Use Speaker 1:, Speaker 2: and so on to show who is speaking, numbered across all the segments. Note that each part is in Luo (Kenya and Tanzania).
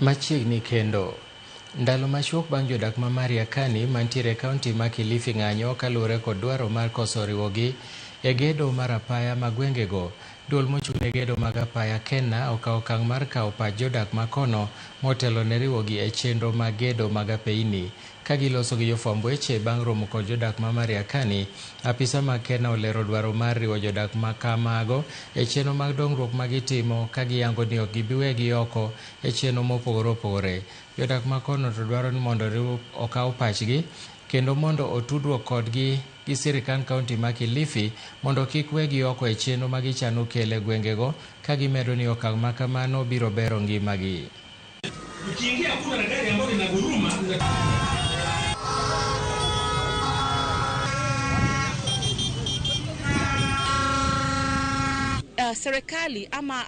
Speaker 1: Machiegni kendo. Ndalo machuok bang' jodak ma Mariakani mantiere e kaunti ma Kilifi ng'anyo kaluwore kod dwaro mar koso riwogi e gedo mar apaya ma gwengego. Duol mochung' ne gedo mag apaya KENNA okawo okang' mar kawo pach jodak makono motelo ne riwogi e chenro mag gedo mag apeini. Ka giloso gi jofwamb weche bang' romo kod jodak ma Mariakani, apisa mag KENNA olero dwaro mar riwo jodak ma kamago e chenro mag dongruok ma gitimo ka giyango ni ok gibi wegi oko e chenro mopogore opogore. Jodak makono to dwaro ni mondo okaw pachgi kendo mondo otudruok kodgi gi sirikand kaunti ma Kilifi mondo kik wegi oko e chenro ma gichano kelo e gwengego ka gimedo ni okang' ma kamano biro bero ngimagi.
Speaker 2: Ukiingia kura na gari ambayo inaguruma.
Speaker 3: Serikali ama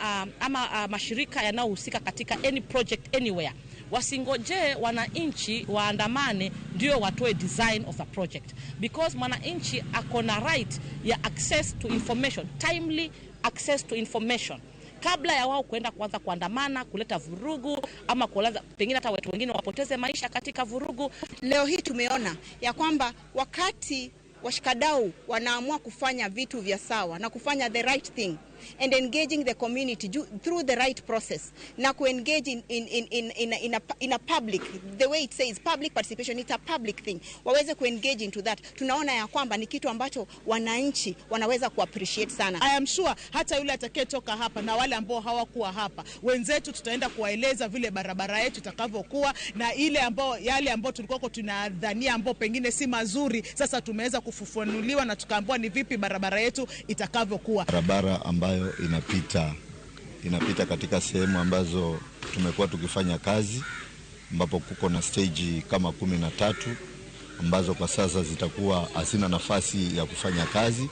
Speaker 3: mashirika yanayohusika katika any project anywhere wasingojee wananchi waandamane ndio watoe design of a project, because mwananchi ako na right ya access to information, timely access to information, kabla ya wao kuenda kuanza kuandamana, kuleta vurugu ama kuanza pengine hata watu wengine wapoteze maisha katika vurugu.
Speaker 4: Leo hii tumeona ya kwamba wakati washikadau wanaamua kufanya vitu vya sawa na kufanya the right thing and engaging the community through the right process na kuengage in a public, the way it says public participation, it's a public thing, waweze kuengage into that. Tunaona ya kwamba ni kitu ambacho wananchi wanaweza kuappreciate sana.
Speaker 5: I am sure hata yule atakayetoka hapa na wale ambao hawakuwa hapa wenzetu, tutaenda kuwaeleza vile barabara yetu itakavyokuwa na ile ambao yale ambao tulikuwa tunadhania ambao pengine si mazuri, sasa tumeweza kufufunuliwa na tukaambiwa ni vipi barabara yetu itakavyokuwa.
Speaker 6: Barabara ambayo inapita katika sehemu ambazo tumekuwa tukifanya kazi, ambapo kuko na stage kama 13 ambazo kwa sasa zitakuwa hazina nafasi ya kufanya kazi.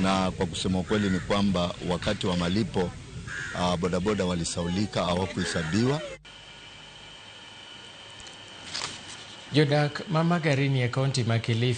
Speaker 6: Na kwa kusema ukweli ni kwamba wakati wa malipo bodaboda walisaulika, hawakuhesabiwa.
Speaker 1: Jodak ma Magarini e kaunti ma Kilifi